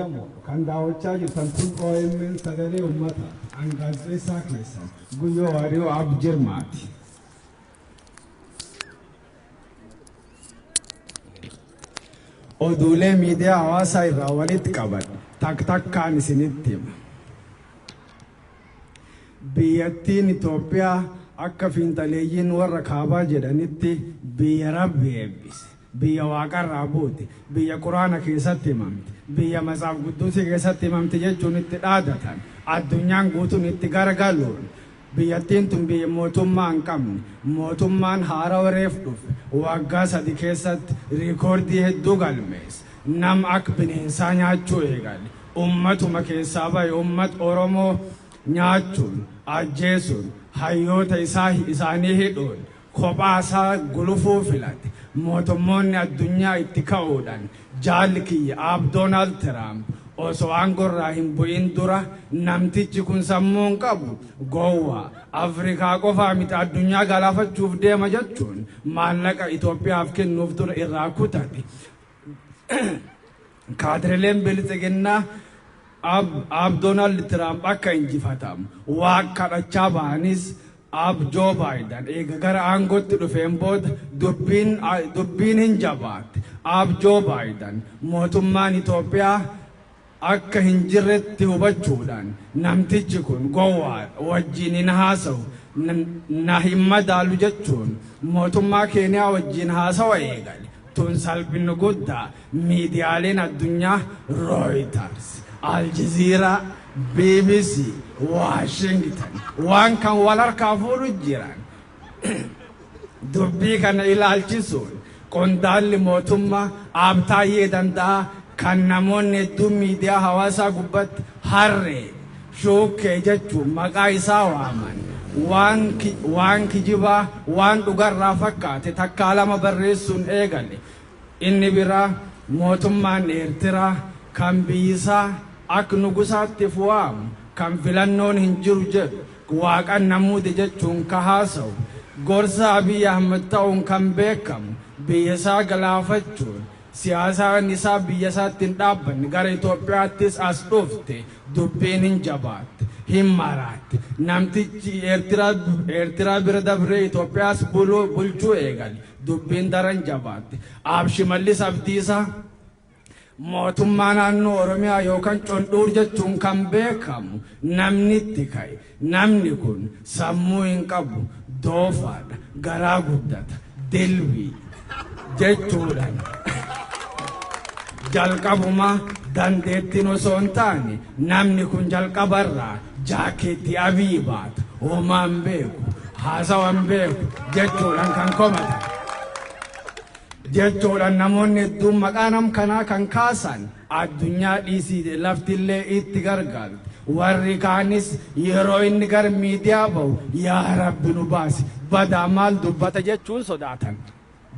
Kan daawwachaa jirtan kun OMN sagalee uummataa an gaazexeessaa keessan Guyyoo Waariyoo Ab Jirmaati. Oduulee miidiyaa hawaasaa irraa walitti qaban tak takkaan isinitti hima. Biyyattiin Itoophiyaa akka fiinxaleeyyiin warra kaabaa jedhanitti biyya Rabbi eebbise. Biyya waaqarraa buute, biyya Quraana keessatti himamte, biyya Matsaaf Qudduusii keessatti himamte jechuun itti dhaadatan, addunyaan guutuun itti garagaluun biyyattiin tun biyya mootummaa hin qabne, mootummaan haarawa reef dhufe waggaa 3 keessatti riikoordii hedduu galmeesse, nam ak bineensaa nyaachuu eegale, ummatuma keessaa bahe ummat Oromoo nyaachuun, ajjeesuun, hayyoota isaa isaanii hidhuun kophaa isaa gulufuu filate. Mootummoonni addunyaa itti ka'uudhaan jaalli kiyya Aab Doonaald Tiraamp osoo aangorraa hin bu'in dura namtichi kun sammuu hin qabu, gowwaa, Afrikaa qofaa miti addunyaa galaafachuuf deema jechuun maallaqa Itoophiyaaf kennuuf ture irraa kutate. Kaadireleen Biltsiginnaa Aab Doonaald Tiraamp akka injifatamu waaq kadhachaa ba'anis Aab Joo Baayidan eega gara aangootti dhufeen booda dubbiin hin jabaatte. Aab Joo Baayidan mootummaan Itoophiyaa akka hin jirretti hubachuudhaan namtichi kun gowwaadha, wajjin hin haasawu, na hin madaalu jechuun mootummaa Keeniyaa wajjin haasawa eegale. Tun salphinni guddaa miidiyaaleen addunyaa Reuters, Aljazeera, BBC, Washington waan kan wal harkaa fuudhu jiran. Dubbii kana ilaalchisuun qondaalli mootummaa Aab Taayyee Danda'aa kan namoonni hedduun miidiyaa hawaasaa gubbatti harree shuukkee jechuun maqaa isaa waaman waan kijibaa waan dhugarraa fakkaate takkaa lama barreessuun eegale. Inni biraa mootummaan Eertiraa kan biyyisaa akka nugusaatti waamu, kan filannoon hin jiru jedhu, waaqan namuude jechuun ka haasawu, gorsa Abiy Ahmed ta'uun kan beekamu biyya isaa galaafachuun siyaasaan isaa biyya isaatti hin dhaabbanne gara Itoophiyaattis as dhufte dubbiin hin jabaatte, hin maraatte. Namtichi Eertiraa bira dabree Itoophiyaas bulchuu eegale, dubbiin daran jabaatte. Aab Shimallis Abdiisaa mootummaa naannoo Oromiyaa yookaan Condhuur jechuun kan beekamu namni itti ka'e, namni kun sammuu hin qabu, doofaadha, garaa guddata, dilbii jechuudhaan jalqabuma dandeettiin osoo hin taane namni kun jalqabarraa jaakeettii Abiy baata, homaa hin beeku, haasawa hin beeku jechuudhaan kan komatan. Jechuudhaan namoonni hedduun maqaa nam kanaa kan kaasan addunyaa dhiisii laftillee itti gargaalte. Warri kaanis yeroo inni gara miidiyaa bahu yaa Rabbi nu baasi, badaa maal dubbata jechuun sodaatan.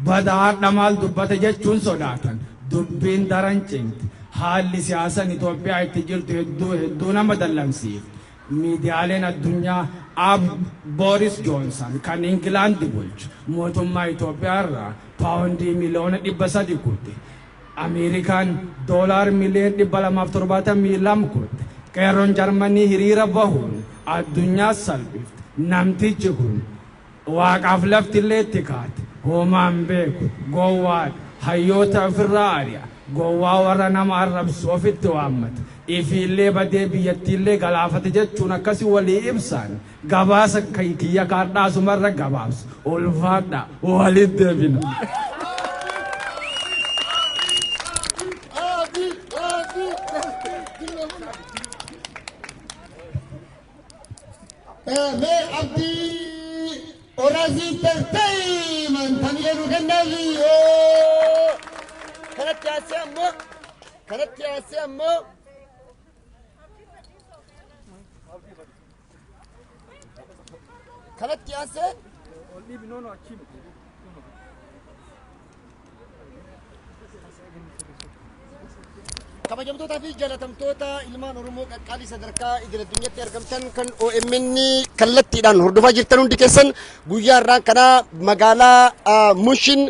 Badaa har'a maal dubbata jechuun sodaatan. Dubbiin daran cimti. Haalli siyaasaan Itoophiyaa itti jirtu hedduu hedduu nama dallansiifti. Miidiyaaleen addunyaa Aab Booris Joonsan kan Ingilaandi bulchu mootummaa Itoophiyaa irraa paawundii miliyoona 300 kutte. Ameerikaan doolaar miliyoona 272 kutte. Qeerroon Jarmanii hiriira bahuun addunyaa salphifte. Namtichi kun waaqaaf laftillee itti kaate, homaa hin beeku, gowwaadha, hayyoota ofirraa ari'a, gowwaa warra nama arrabsu ofitti waammata, ifiillee badee biyyattiillee galaafate jechuun akkasi walii ibsan. Gabaasa kiyya kaadhaasumarra gabaabsa. Ulfaadha, walitti deebina. Mee Abdii Oraasii Entertainment hamilee nu kennaafi. Kanatti aansee ammoo kanatti aansee ammoo kanatti aansee Kabajamtootaa fi jaalatamtoota ilmaan Oromoo qaqqaalii sadarkaa idil addunyaatti argamtan kan OMN kallattiidhaan hordofaa jirtan hundi keessan, guyyaa har'aa kana magaalaa Mushin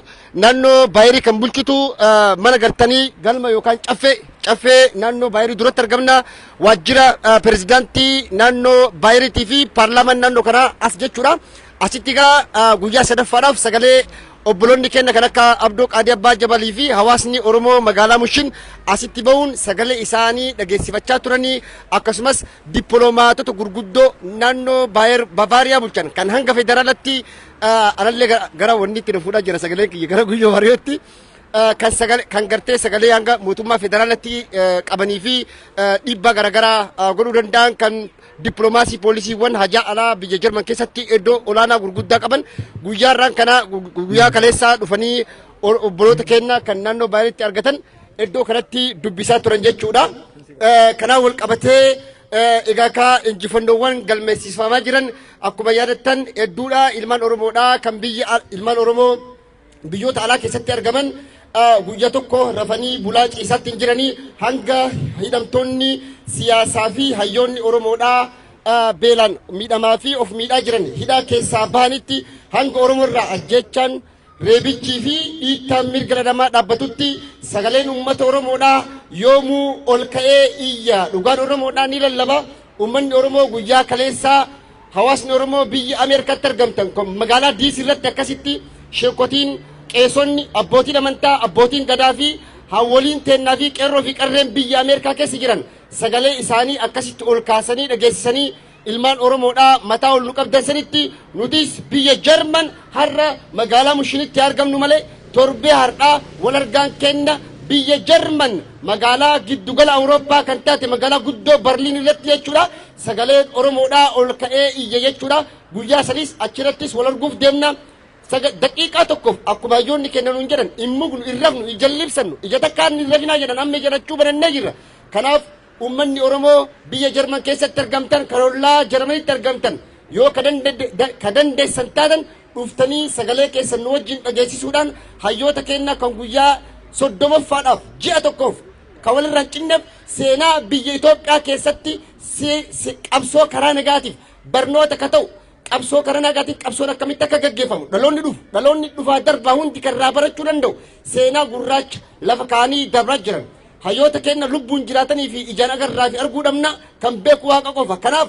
naannoo Baayirii kan bulchitu mana gartanii galma yookaan caffee naannoo Baayirii duratti argamna. Waajjira pirezidaantii naannoo Baayiriitii fi paarlaamaan naannoo kanaa as jechuudha. Asitti egaa guyyaa sadaffaadhaaf sagalee obboloonni keenya kan akka Abdoo Qaadii Abbaa Jabalii fi hawaasni Oromoo magaalaa Mushin asitti bahuun sagalee isaanii dhageessifachaa turanii, akkasumas dippiloomaatota gurguddoo naannoo Baayer Bavaariyaa bulchan kan hanga federaalatti alallee gara wanni itti fuudhaa jira sagaleen kiyya gara Guyyoo Waariyootti. Kan sagalee kan gartee sagalee hanga mootummaa federaalatti qabanii fi dhiibbaa garaagaraa godhuu danda'an, kan dippiloomaasii poolisiiwwan hajaa alaa biyya Jarman keessatti iddoo olaanaa gurguddaa qaban guyyaa irraan kana guyyaa kaleessaa dhufanii obboloota keenya kan naannoo Baayiritti argatan iddoo kanatti dubbisaa turan jechuudha. Kanaan wal qabatee egaa ka injifannoowwan galmeessifamaa jiran akkuma yaadattan hedduudha. Ilmaan Oromoodha kan biyya ilmaan Oromoo biyyoota alaa keessatti argaman guyyaa tokko rafanii bulaa ciisaatti hin jiranii hanga hidhamtoonni siyaasaa fi hayyoonni Oromoodhaa beelaan miidhamaa fi of miidhaa jiran hidhaa keessaa bahanitti, hanga Oromoo irraa ajjeechaan, reebichii fi dhiittaan mirga namaa dhaabbatutti sagaleen uummata Oromoodhaa yoomuu ol ka'ee iyya. Dhugaan Oromoodhaa ni lallaba. Uummanni Oromoo guyyaa kaleessaa, hawaasni Oromoo biyya Ameerikaatti argamtan magaalaa Diisii irratti akkasitti sheekotiin, qeesonni, abbootiin amantaa, abbootiin gadaa fi hawwoliin teennaa fi qeerroo fi qarreen biyya Ameerikaa keessa jiran sagalee isaanii akkasitti ol kaasanii dhageessisanii ilmaan Oromoodhaa mataa ol nu qabdan sanitti, nutis biyya Jarman har'a magaalaa Mushinitti argamnu malee torbee har'aa wal argaan kenna biyya Jarman magaalaa giddugala Awurooppaa kan taate magaalaa guddoo Barliin irratti jechuudha. Sagaleen Oromoodhaa ol ka'ee iyya jechuudha. Guyyaa sanis achirrattis wal arguuf deemna. Daqiiqaa tokkoof akkuma hayyoonni kennan nuun jedhan hin mugnu, hin rafnu, ija libsannu, ija takkaan hin rafinaa jedhan, amma ija lachuu banannee jirra. Kanaaf uummanni Oromoo biyya Jarman keessatti argamtan, kan ollaa Jarmanitti argamtan, yoo ka dandeessan taatan dhuftanii sagalee keessan nu wajjin dhageessisuudhaan hayyoota keenya kan guyyaa 30ffaadhaaf ji'a tokkoof kan walirraa hin cinneef seenaa biyya Itoophiyaa keessatti qabsoo karaa nagaatiif barnoota ka ta'u, qabsoo karaa nagaatiif qabsoon akkamitti akka gaggeeffamu dhaloonni dhufu, dhaloonni dhufaa darbaa hundi kan irraa barachuu danda'u seenaa gurraacha lafa kaanii dabraa jiran hayyoota keenya lubbuun jiraatanii fi ijaan agarraa fi arguu dhabna, kan beeku Waaqa qofa. Kanaaf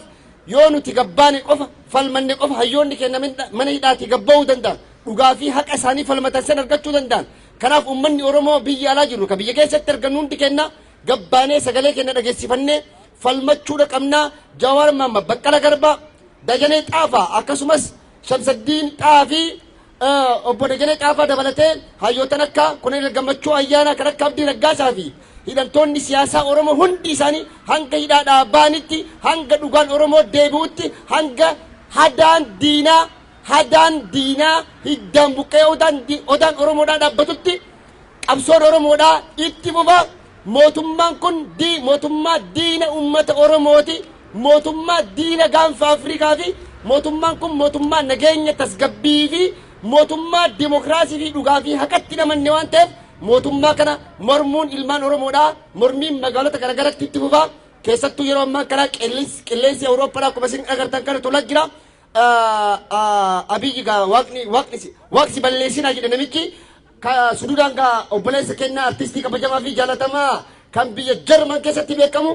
yoo nuti gabbaane qofa, falmanne qofa, hayyoonni keenya mana hidhaatii gabba'uu danda'an, dhugaa fi haqa isaanii falmatan san argachuu danda'an. Kanaaf uummanni Oromoo biyya alaa jiru ka biyya keessatti argannu hundi keenya gabbaanee sagalee keenya dhageessifannee falmachuudha qabnaa. Jawaar Mahammad, Baqqala Garbaa, Dajanee Xaafaa, akkasumas Shamsaddiin Xaafii, obbo Dajanee Xaafaa dabalatee hayyootan akka Koloneel Gammachuu Ayyaanaa, kan akka Abdii Raggaasaa fi hidhamtoonni siyaasaa Oromoo hundi isaanii hanga hidhaadhaa ba'anitti, hanga dhugaan Oromoo deebi'utti, hanga hadaan diinaa hiddaan buqqee odaan Oromoodhaa dhaabbatutti qabsoon Oromoodhaa itti fufa. Mootummaan kun mootummaa diina uummata Oromooti. Mootummaa diina gaanfa Afrikaa fi mootummaan kun mootummaa nageenya tasgabbii fi mootummaa dimokiraasii fi dhugaa fi haqatti namanne waan ta'eef mootummaa kana mormuun ilmaan Oromoodhaa mormiin magaalota garaagaratti itti fufa. Keessattuu yeroo ammaa kana qilleensi Awurooppaadhaa akkuma isin agartan kana tolaa jira. Abiyyi gaa waaqni waaqsi balleessinaa jedhe namichi. Sududaan gaa obboleessa kennaa artistii kabajamaa fi jaalatamaa kan biyya Jarman keessatti beekamu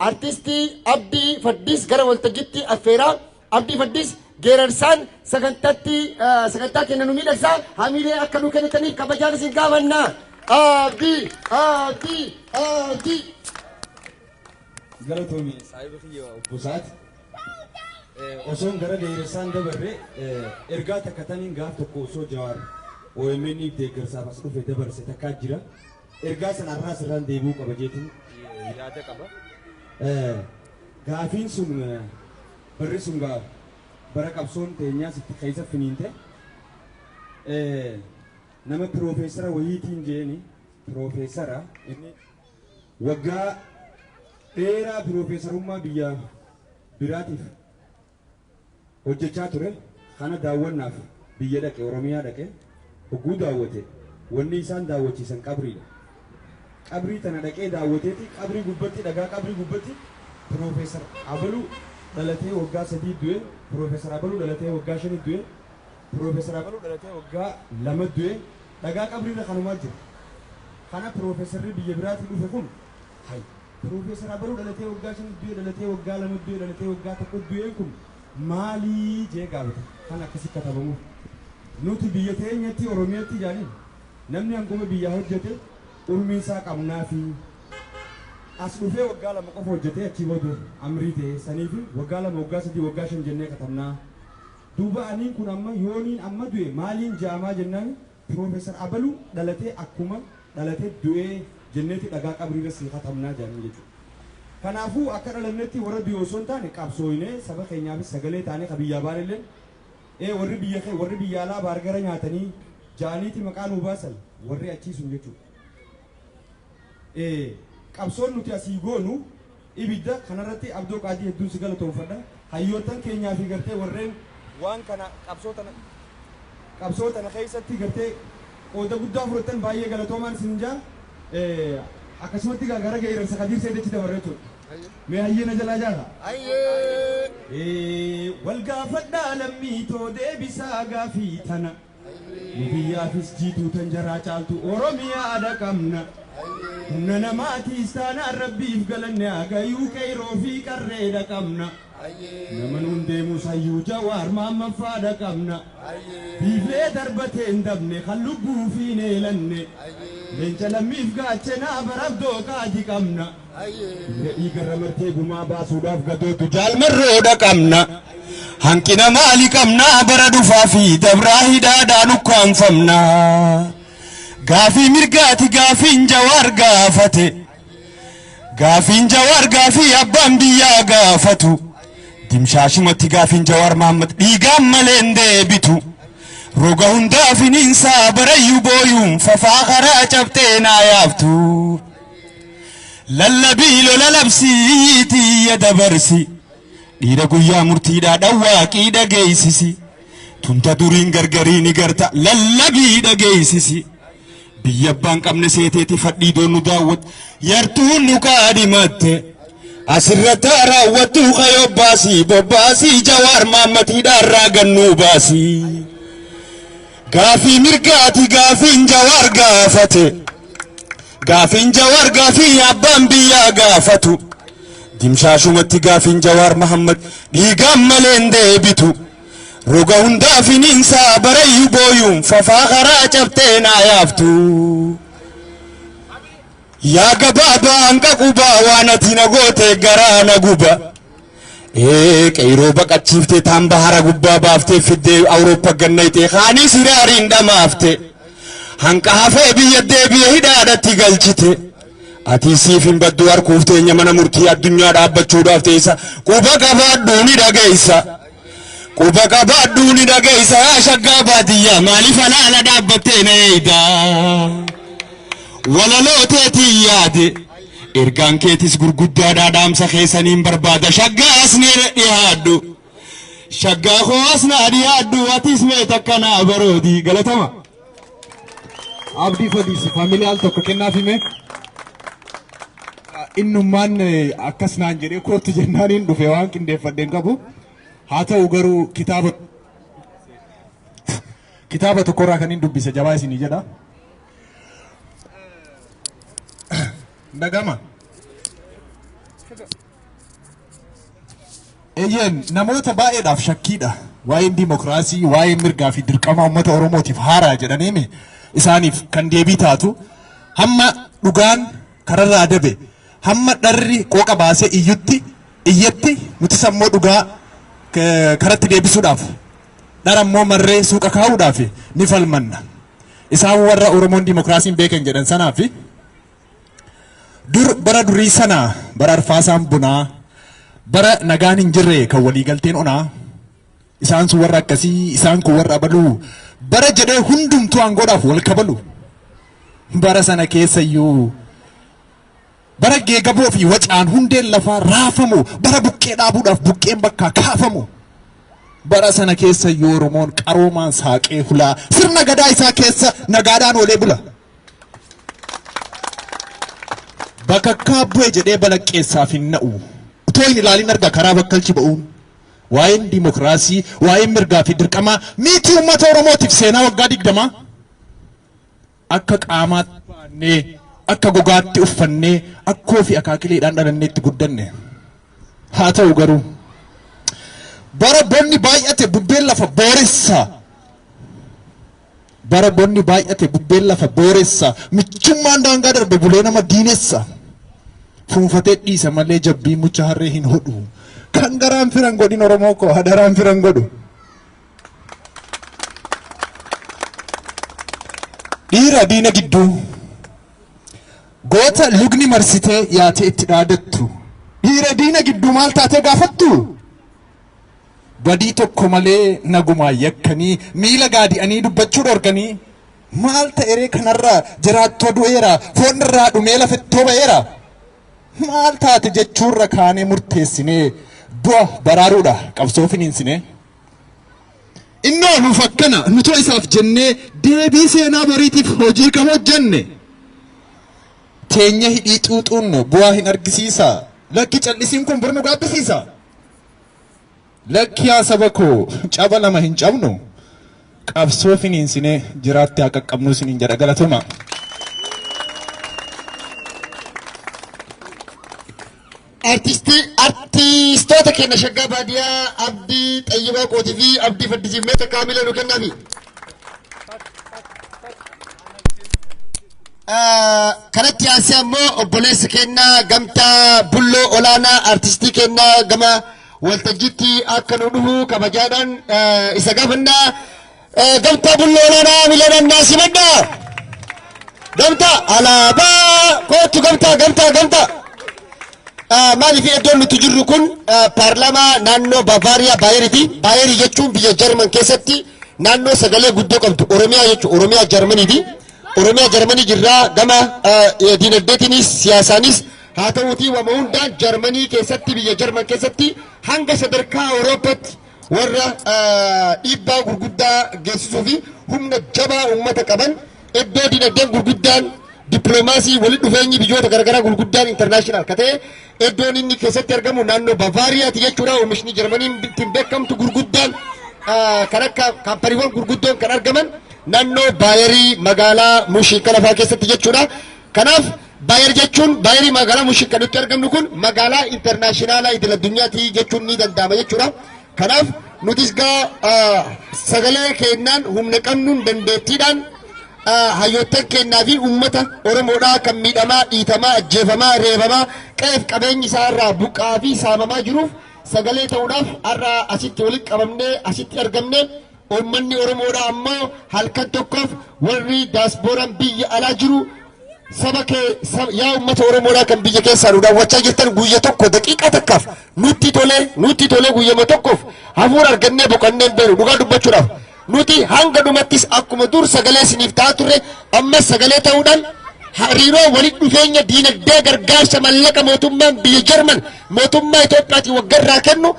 artistii Abdii Faddis gara waltajjiitti affeeraa. Abdii Faddis geerarsaan sagantaatti sagantaa kenna nu miidhagsaa, hamilee akka nu kennitaniif kabajaan isin gaafanna. Abdii, Abdii, Abdii. Galatoomi, saahiba kiyya obbo Sa'aat. Osoon gara geerarsaan dabarre, ergaa takka taniin gaaf tokko osoo Jawaar OMN deeggarsaaf as dhufe dabarse takkaa jira. Ergaa sana har'aas irraan deebi'uu qaba jeetiin yaada qaba. Gaafiin sun barri sun gaa bara qabsoon teenyaas itti keessa finiinte. Nama piroofeesara wayiitiin jeeni, piroofeesara inni waggaa dheeraa piroofeesarummaa biyya biraatiif hojjechaa ture kana daawwannaaf biyya dhaqe, Oromiyaa dhaqe. Hogguu daawwate wanni isaan daawwachiisan qabriidha. Qabrii tana dhaqee daawwateeti qabrii gubbatti dhagaa qabrii gubbatti Piroofeesar Abaluu dhalatee waggaa 3 du'e, Piroofeesar Abaluu dhalatee waggaa 5 du'e, Piroofeesar Abaluu dhalatee waggaa 2 du'e, dhagaa qabriirra kanumaa jira. Kana piroofeesarri biyya biraatii dhufe kun hay Piroofeesar Abaluu dhalatee waggaa 5 du'e, dhalatee waggaa 2 du'e, dhalatee waggaa 1 du'een kun maalii jee gaafate. Kan akkasi katabamuuf. Nuti biyya teenyatti Oromiyatti jaaniin namni hanguma biyyaa hojjete urmii isaa qabnaafi. As dhufee waggaa 2 qofa hojjetee achii booda amrii ta'e saniifi waggaa 2 waggaa 3 waggaa 5 jennee katabnaa. Duuba aniin kun amma yooniin amma du'e maaliin ja'amaa jennaan Piroofeesar Abaluu dhalatee akkuma dhalatee du'ee jenneeti dhagaa qabriirra sii katabnaa jedhaniin jechuudha. Kanaafuu akka dhalannetti warra du'e osoo hin taane qabsooynee saba keenyaafis sagalee taanee ka biyyaa baanelleen ee warri biyya kee warri biyya alaa baargara nyaatanii ja'aniiti maqaa nuu baasan warri achii sun jechuudha. Ee qabsoon nuti asii goonu ibidda kanarratti Abdoo Qaadii hedduun si galatoomfadha. Hayyoottan keenyaa fi gartee warreen waan kana qabsoo tana qabsoo tana keessatti gartee qooda guddaa fudhattan baay'ee galatoomaan isin jaa. Akkasumatti gaa gara geerarsa Kadiir Seedachi dabarra jechuudha. Mee hayyee na jalaa jaala. Hayyee. Wal gaafadhaa lammii too deebisaa gaafii tana. Nu biyyaafis jiituu tan jaraa caaltu Oromiyaa qabna. Humna namaatiis taanaan Rabbiif galanne hagayuu qeyroo fi qarreedha qabna. Nama nuun deemus hayyuu Jawaar Maammadfaadha qabna. Biiflee darbatee hin dabne kan lubbuu fi hin eelanne. Leenca lammiif gaachenaa barabdoo qaadi qabna. Dhiira dhiigarra martee gumaa baasuudhaaf gadootu jaalmarroodha qabna. Hanqina maali qabnaa bara dhufaa fi dabraa hidhaadhaan ukkaanfamna. Gaafii mirgaati gaafiin Jawaar gaafate. Gaafiin Jawaar gaafii abbaan biyyaa gaafatu. Dimshaashumatti gaafiin Jawaar Mahammad dhiigaan malee hin deebitu. Roga hundaa finiinsaa barayyuu booyuun fafaa karaa cabxee naa yaaftu. Lallabii lola labsii tiyya dabarsi. Dhiira guyyaa murtiidhaa dhawwaaqii dhageessisi. Tunta duriin gargarii ni garta lallabii dhageessisi. Biyya abbaan qabne seeteeti fadhii doon nu daawwat. Yartuun nu kaadhimatte. Asirratti raawwattu kayoo baasii bobbaasii Jawaar Maammatiidhaan raagannuu baasii. Gaafii mirgaati gaafiin Jawaar gaafate. Gaafiin Jawaar gaafii abbaan biyyaa gaafatu. Dimshaashumatti gaafiin Jawaar Mahammad dhiigaan malee hin deebitu. Roga hundaa finiinsaa barayyuu booyuun fafaa karaa cabxee naa yaaftu. Yaa gabaabaa hanqa qubaa waan ati na goote garaa na guba. Ee qeyroo baqachiiftee taan bahara gubbaa baaftee fiddee Awurooppaa gannaytee kaanii siraariin dhamaafte. Hanqa hafee biyya deebi'ee hidhaadhatti galchite. Ati siif hin baddu harkuuf teenya mana murtii addunyaa dhaabbachuudhaaf teessa quba qabaadhuu ni dhageessa. Quba qabaadhuu ni dhageessa yaa shaggaa baadiyyaa maaliif alaala dhaabbattee na eeyda. Walaloo teetii yaade ergaan keetis gurguddaadhaa dhaamsa keessaniin barbaada shaggaa as ni dhiyaadhu. Shaggaa koo as naa dhiyaadhu atis mee takka naa baroodi galatama. Abdii Fadiis faamilii al tokko kennaaf hime. Innummaan akkas naan jedhee kootti jennaaniin dhufe waan qindeeffadheen qabu. Haa ta'u garuu kitaaba tokkorraa kan hin dubbise jabaa isinii jedha. Dhagama. Eeyyeen namoota baay'eedhaaf shakkiidha. Waa'een dimokiraasii, waa'een mirgaa fi dirqama uummata Oromootiif haaraa jedhaniimi isaaniif kan deebii taatu hamma dhugaan kararraa dabe hamma dharri qooqa baasee iyyutti iyyatti nutis ammoo dhugaa karatti deebisuudhaaf dhara immoo marree suuqa kaa'uudhaaf ni falmanna. Isaan warra Oromoon dimokiraasiin beekan jedhan sanaaf dur bara durii sana bara arfaasaan bunaa bara nagaan hin jirre kan waliigalteen onaa isaan sun warra akkasii isaan kun warra abaluu bara jedhee hundumtuu aangoodhaaf wal kabalu bara sana keessa iyyuu bara geegaboo fi wacaan hundeen lafaa raafamu bara buqqee dhaabuudhaaf buqqeen bakkaa kaafamu bara sana keessa iyyuu Oromoon qaroomaan saaqee hulaa sirna gadaa isaa keessa nagaadhaan oolee bula. Bakakkaa bu'e jedhee balaqqeessaaf hin na'u. Utoo hin ilaalin arga karaa bakkalchi ba'uun. Waa'een dimokiraasii, waa'een mirgaa fi dirqamaa miitii uummata Oromootiif seenaa waggaa 20. Akka qaamaatti baannee, akka gogaatti uffannee, akkoo fi akaakileedhaan dhalannee itti guddanne. Haa ta'u garuu bara bonni baay'ate bubbeen lafa booressa. Bara bonni baay'ate bubbeen lafa booressa. Michummaan daangaa darbe bulee nama diinessa. Fuunfatee dhiisa malee jabbii mucha harree hin hodhu. Kan garaan firan godhin Oromoo koo hadaraan firan godhu. Dhiira diina gidduu. Goota lugni marsitee yaatee itti dhaadattu. Dhiira diina gidduu maal taatee gaafattu? Badii tokko malee nagumaan yakkanii miila gaadi'anii dubbachuu dhorkanii maal ta'eree kanarraa jiraattoo du'eera foon irraa dhumee lafettoo ba'eera. Maal taate jechuurra kaanee murteessinee du'a baraaruudha qabsoo finiinsinee. Innoo nuuf akkana nutoo isaaf jennee deebii seenaa boriitiif hojii kam hojjenne. Teenya hidhii xuuxuun bu'aa hin argisiisa. Lakki callisiin kun bor nu gaabbisiisa. Lakki yaa saba koo caba lama hin cabnu. Qabsoo finiinsinee jiraatti haa qaqqabnuu isiniin jedha galatoomaa. Artistii artistoota keenya shaggaa baadiyyaa Abdii Xayyibaa Qootii fi Abdii Faddisiif meeta kaamila nu kennaafi. Kanatti aansee ammoo obboleessa keenya gamtaa Bulloo Olaanaa artistii keenya gama waltajjiitti akka nu dhufu kabajaadhaan isa gaafannaa. Gamtaa Bulloo Olaanaa miilaan naa simadhaa. Gamtaa alaabaa kootu gamtaa gamtaa gamtaa. Maaliif iddoon nuti jirru kun paarlaamaa naannoo Baavaariyaa Baayeriiti. Baayerii jechuun biyya Jarman keessatti naannoo sagalee guddoo qabdu Oromiyaa jechuudha. Oromiyaa Jarmaniiti. Oromiyaa Jarmanii jirraa gama diinagdeetiinis siyaasaanis haa ta'uutii wama hundaan Jarmanii keessatti biyya Jarman keessatti hanga sadarkaa Awurooppaatti warra dhiibbaa gurguddaa geessisuu fi humna jabaa uummata qaban iddoo diinagdeen gurguddaan dippiloomaasii walitti dhufeenyi biyyoota garaagaraa gurguddaan international ka ta'e iddoon inni keessatti argamu naannoo Bavaariyaati jechuudha. Oomishni Jarmaniin ittiin beekamtu gurguddaan kan akka kaampaniiwwan gurguddoon kan argaman naannoo Baayerii magaalaa Mushiin kana fa'aa keessatti jechuudha. Kanaaf Baayer jechuun Baayerii magaalaa Mushiin kan nutti argamnu kun magaalaa intarnaashinaalaa idil addunyaati jechuun ni danda'ama jechuudha. Kanaaf nutis gaa sagalee keenyaan humna qabnuun dandeettiidhaan hayyoottan keenyaa fi uummata Oromoodhaa kan miidhamaa, dhiitamaa, ajjeefamaa, reebamaa, qe'eef qabeenyi isaa irraa buqqa'aa fi saamamaa jiruuf sagalee ta'uudhaaf har'a asitti walitti qabamnee asitti argamne. Uummanni Oromoodhaa ammoo halkan tokkoof warri daasbooraan biyya alaa jiru saba kee yaa uummata Oromoodhaa kan biyya keessaa nu daawwachaa jirtan guyya tokko daqiiqaa takkaaf nutti tolee nutti tolee guyyama tokkoof hafuura argannee boqannee hin beeknu dhugaa dubbachuudhaaf. Nuti hanga dhumattis akkuma dur sagalee isiniif ta'aa turre ammas sagalee ta'uudhaan hariiroo walitti dhufeenya diinagdee gargaarsa mallaqa mootummaan biyya Jarman mootummaa Itoophiyaatiin waggarraa kennu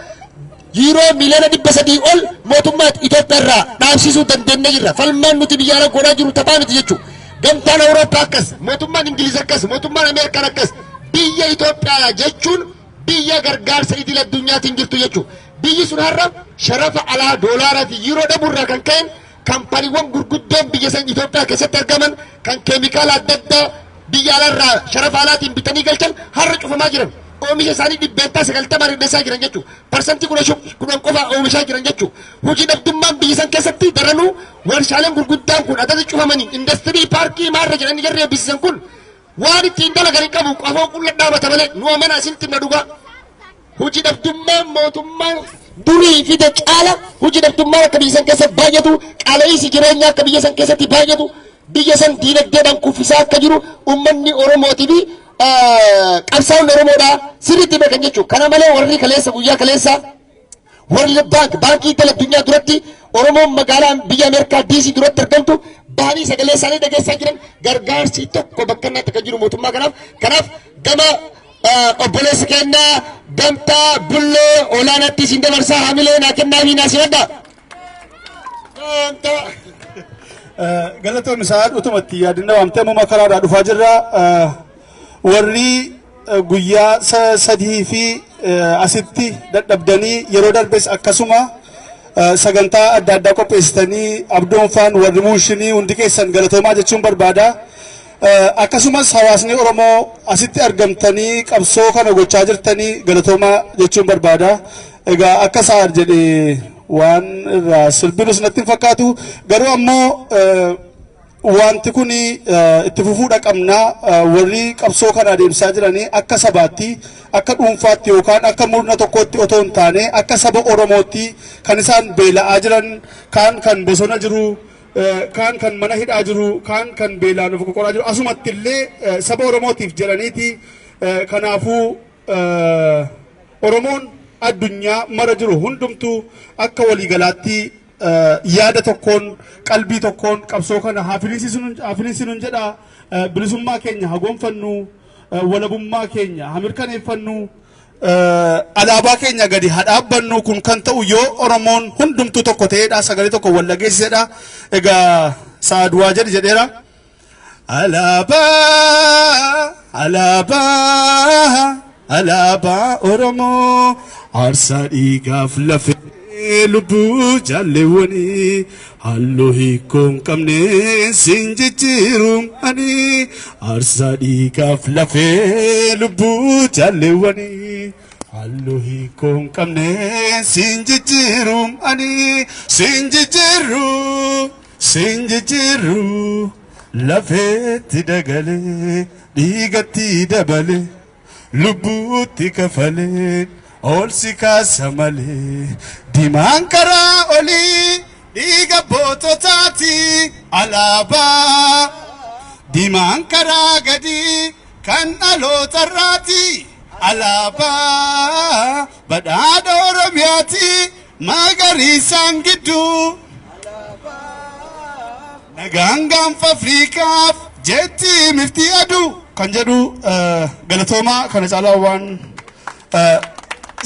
yuuroo miliyoona 300 ol mootummaa Itoophiyaa irraa dhaabsisuu dandeenye jirra. Falmaan nuti biyya alaa godhaa jiru taphaa miti jechuudha. Gamtaan Awurooppaa akkas, mootummaan Ingiliz akkas, mootummaan Ameerikaan akkas. Biyya Itoophiyaa jechuun biyya gargaarsa idil addunyaatiin jirtu jechuudha. Biyyi sun har'a sharafa alaa doolaaraa fi yuuroo dhabuurraa kan ka'een kaampaniiwwan gurguddoon biyya san Itoophiyaa keessatti argaman kan keemikaala adda addaa biyya alaarraa sharafa alaatiin bitanii galchan har'a cufamaa jiran. Oomisha isaanii 90% hir'isaa jiran jechuudha. 10% qofa oomishaa jiran jechuudha. Hojii dhabdummaan biyya san keessatti daranuu warshaaleen gurguddaan kun adada cufamanii industirii paarkii maarra jedhanii jarri eebbisiisan kun waan ittiin dalagan hin qabu qafoo qulla dhaabata malee nu amana isinitti himna dhugaa. Hojii dhabdummaan mootummaan durii fide caala hojii dhabdummaan akka biyya san keessatti baay'atu qaala'insi jireenyaa akka biyya san keessatti baay'atu biyya san diinagdeedhaan kuffisaa akka jiru uummanni Oromootii fi qabsaa'onni Oromoodhaa sirriitti beekan jechuudha. Kana malee warri kaleessa guyyaa kaleessa World Bank baankii idil addunyaa duratti Oromoon magaalaa biyya Ameerikaa DC duratti argamtu bahanii sagalee isaanii dhageessaa jiran gargaarsi tokko bakka inni akka jiru mootummaa kanaaf kanaaf gama obboleessa keenya gamtaa Bulloo Olaanaatti isin dabarsaa hamilee naa kennaa fi naa simadha. Gamtaa. Galatoon isaa utuma itti yaadinna waamtee ammuma karaadhaa dhufaa jirra. Warri guyyaa 3 fi asitti dadhabdanii yeroo darbes akkasuma sagantaa adda addaa qopheessitanii, abdoonfaan warri Muushinii, hundi keessan galatoomaa jechuun barbaada. Akkasumas hawaasni Oromoo asitti argamtanii qabsoo kana gochaa jirtanii galatoomaa jechuun barbaada. Egaa akka Sa'ar jedhee waan irraa sirbinus natti hin fakkaatu, garuu ammoo wanti kun itti fufuudha qabna. Warri qabsoo kana adeemsaa jiranii akka sabaatti, akka dhuunfaatti yookaan akka murna tokkootti otoo hin taane, akka saba Oromootti kan isaan beela'aa jiran, kaan kan bosona jiru, kaan kan mana hidhaa jiru, kaan kan beelaan of qoqoraa jiru, asumatti illee saba Oromootiif jedhaniiti. Kanaafuu Oromoon addunyaa mara jiru hundumtuu akka waliigalaatti yaada tokkoon, qalbii tokkoon qabsoo kana haa finiinsinuun jedha. Bilisummaa keenya haa gonfannu, walabummaa keenya haa mirkaneeffannu, alaabaa keenya gadi haa dhaabbannu. Kun kan ta'u yoo Oromoon hundumtuu tokko ta'eedha, sagalee tokko wal dhageessisedha. Egaa Sa'aduwaa jedhi jedheera. Alaabaa, alaabaa, alaabaa Oromoo, aarsaa dhiigaaf lafee lubbuu jaalleewwanii, halluu hiikoo hin qabne sin jijjiiru ani, aarsaa dhiigaaf lafee lubbuu jaalleewwanii, halluu hiikoo hin qabne sin jijjiiru ani, sin jijjiiru, sin jijjiiru, lafeetti dagalee, dhiigatti dabalee, lubbuutti kafalee ol si kaasa malee. Diimaan karaa olii dhiiga boototaati, alaabaa diimaan karaa gadii kan dhalootarraati, alaabaa badhaadha Oromiyaati, magariisaan gidduu nagaan gaanfa Afriikaaf jetti miftii aduu kan jedhu. Galatoomaa. Kana caalaa waan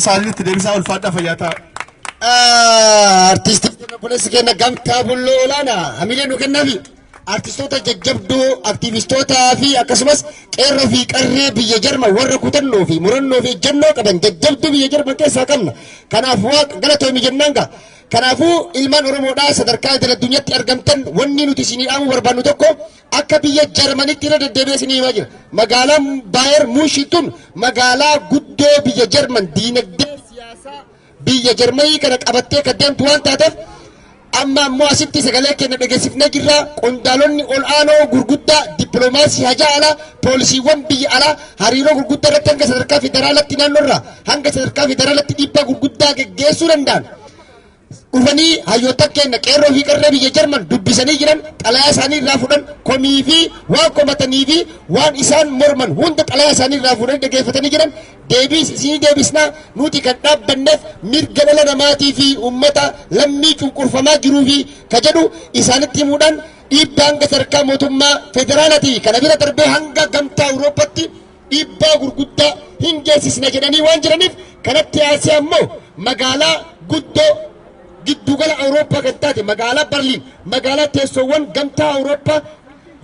saaliin itti deebisaa. Ulfaadhaa, fayyaa ta'a. Artistii obboleessi keenya Gamtaa Bulloo Olaanaa hamilee nu kennaafi. Artistoota jajjabduu, aktiivistootaa fi akkasumas qeerroo fi qarree biyya Jarman warra kutannoo fi murannoo fi ejjennoo qaban jajjabduu biyya Jarman keessaa qabna. Kanaaf Waaqa galatoomi jennaan gaa. Kanaafuu ilmaan Oromoodhaa sadarkaa idil addunyaatti argamtan, wanni nuti isinii dhaamuu barbaannu tokko, akka biyya Jarmanitti irra deddeebi'ee isinii himaa jira. Magaalaan Baayer Muushin tun magaalaa guddoo biyya Jarman, diinagdee siyaasaa biyya Jarmanii kana qabattee kan deemtu waan taateef, amma ammoo asitti sagalee keenya dhageessifnee jirra. Qondaalonni ol aanoo gurguddaa dippiloomaasii hajaa alaa, poolisiiwwan biyya alaa hariiroo gurguddaa irratti hanga sadarkaa federaalatti, naannoorraa hanga sadarkaa federaalatti dhiibbaa gurguddaa geggeessuu danda'an dhufanii hayyoota keenya qeerroo fi qarree biyya Jarman dubbisanii jiran. Xalayaa isaanii irraa fudhan, komii fi waan komatanii fi waan isaan morman hunda xalayaa isaanii irraa fuudhanii dhaggeeffatanii jiran. Deebiis isinii deebisnaa. Nuti kan dhaabbanneef mirga dhala namaatii fi uummata lammii cunqurfamaa jiruu fi ka jedhu isaanitti himuudhaan, dhiibbaa hanga sadarkaa mootummaa federaalaatii kana bira darbee hanga Gamtaa Awurooppaatti dhiibbaa gurguddaa hin geessisna jedhanii waan jiraniif, kanatti aansee ammoo magaalaa guddoo giddugala Awurooppaa kan taate magaalaa Barliin, magaalaa teessoowwan Gamtaa Awurooppaa,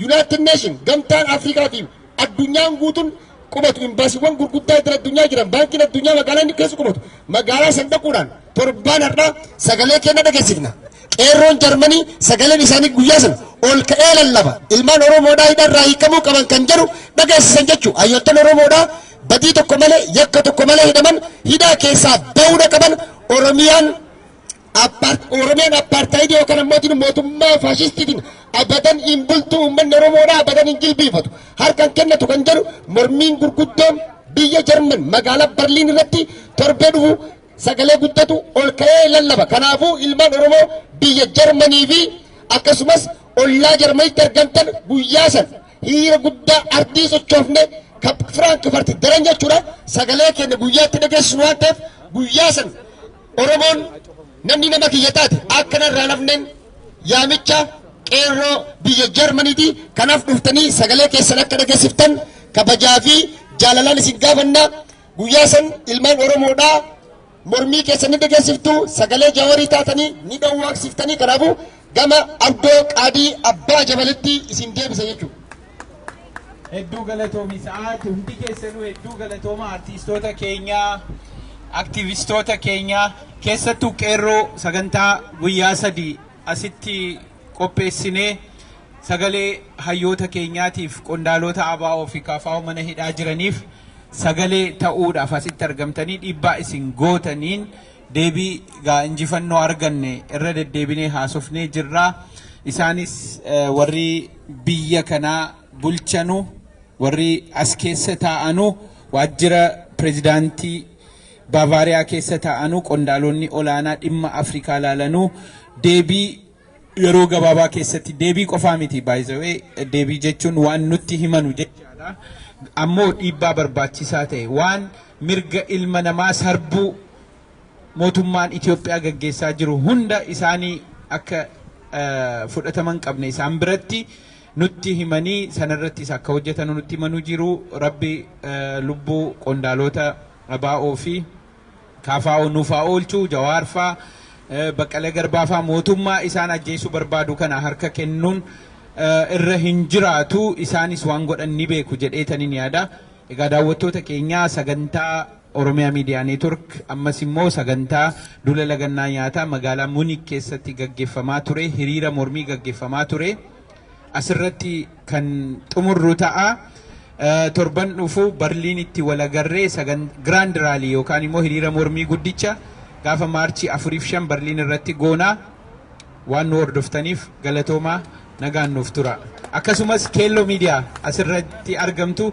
United Nation, Gamtaan Afrikaa fi addunyaan guutuun qubatu, imbaasiiwwan gurguddaa idil addunyaa jiran, baankiin addunyaa magaalaa inni keessa qubatu, magaalaa san dhaquudhaan torbaan har'aa sagalee keenya dhageessifna. Qeerroon Jarmanii sagaleen isaanii guyyaa sana ol ka'ee lallaba. Ilmaan Oromoodhaa hidharraa hiikamuu qaban kan jedhu dhageessisan jechuudha. Hayyoottan Oromoodhaa badii tokko malee, yakka tokko malee hidhaman hidhaa keessaa bahuudha qaban. Oromiyaan apartheid yookaan ammoo mootummaa faashistiitiin abadan hin bultu, uummanni Oromoodhaa abadan hin jilbiifatu, harkaan kennatu kan jedhu mormiin gurguddoon biyya Jarman magaalaa Barliin irratti torbee dhufu sagalee guddatu ol ka'ee lallaba. Kanaafuu ilmaan Oromoo biyya Jarmanii fi akkasumas ollaa Jarmanitti argamtan guyyaa san hiriira guddaa ardii sochoofne Firaankifarti daran jechuudha, sagalee keenya guyyaatti dhageessisnu waan ta'eef, guyyaa san Oromoon namni nama kiyya taate akka narraa nafneen yaamicha qeerroo biyya Jarmaniiti. Kanaaf dhuftanii sagalee keessan akka dhageessiftan kabajaa fi jaalalaan isin gaafanna. Guyyaa san ilmaan Oromoodhaa mormii keessan ni dhageessiftu, sagalee Jawaarii taatanii ni dhowwaaqsiftanii. Kanaafuu gama Abdoo Qaadii Abbaa Jabalitti isin deebisa jechuudha. Hedduu galatoomi sa'aati. Hundi keessanuu hedduu galatooma. Artiistoota keenyaa, aktivistoota keenyaa, keessattuu qeerroo, sagantaa guyyaa 3 asitti qopheessinee sagalee hayyoota keenyaatiif, qondaalota ABO fi KFO mana hidhaa jiraniif sagalee ta'uudhaaf asitti argamtanii dhiibbaa isin gootaniin deebii gaa injifannoo arganne irra deddeebinee haasofnee jirra. Isaanis warri biyya kanaa bulchanu, warri as keessa taa'anu, waajjira pirezidaantii Baavaariyaa keessa taa'anu, qondaalonni olaanaa dhimma Afrikaa laalanuu deebii yeroo gabaabaa keessatti, deebii qofaa miti, baay'ee deebii jechuun waan nutti himanu jechaadha. Ammoo dhiibbaa barbaachisaa ta'e, waan mirga ilma namaa sarbuu mootummaan Itoophiyaa gaggeessaa jiru hunda isaanii akka fudhataman qabne isaan biratti nutti himanii sanarrattis akka hojjetan nutti himanuu jiru. Rabbi lubbuu qondaalota ABO fi KFO nuufaa oolchuu, Jawaarfaa, Baqqalee Garbaafaa mootummaa isaan ajjeesuu barbaadu kana harka kennuun irra hin jiraatu. Isaanis waan godhan ni beeku jedheetaniin yaada. Egaa daawwattoota keenyaa, sagantaa Oromiyaa Miidiyaa Neetwork ammas immoo sagantaa duula lagannaa nyaataa magaalaa Munik keessatti gaggeeffamaa ture, hiriira mormii gaggeeffamaa ture asirratti kan xumurru ta'a. Torban dhufu Barliinitti walagarree sagan Grand Rally yookaan immoo hiriira mormii guddicha gaafa Maarchii 4 fi 5 Barliin irratti goonaa. Waan nu hordoftaniif galatoomaa, nagaan nuuf tura. Akkasumas Keelloo Miidiyaa asirratti argamtu.